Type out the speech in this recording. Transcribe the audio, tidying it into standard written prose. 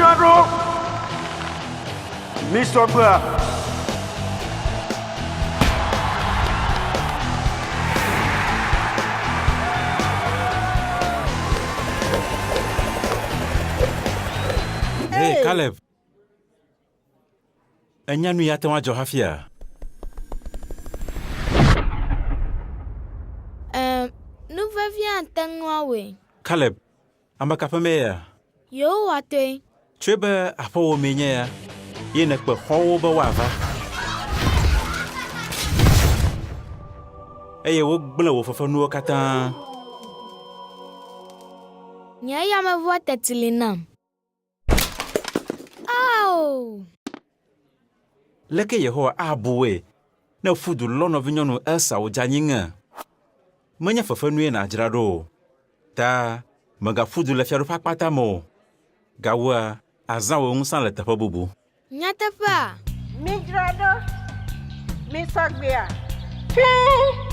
Midzra ɖo! Misɔ gbea! Hey, Caleb! Ènya nu yi ate ŋu adzɔ hafia? Ɛ̃, nu vevi ate ŋu awɔe. Kaleb, ame ka ƒe mee ya? Yehowa tɔe. Tsɔe be aƒewò mee nye ya, ye nèkpe xɔ̃wòwo be woava. Eye wogblẽ wò fefenuwo katã. Nye yameʋua teti li nam. Ao! Leke Yehowa abu wòe ne èƒu du lɔ nɔvinyɔnu Elsa wòdze anyi ŋe? Menye fefenue nàdzra ɖo o. Ta mègaƒu du le Fiaɖuƒe Akpata me o. Gawua, àzã wò ŋusẽ le teƒe bubu. Nyateƒea? Midzra ɖo, misɔ gbea, fĩi!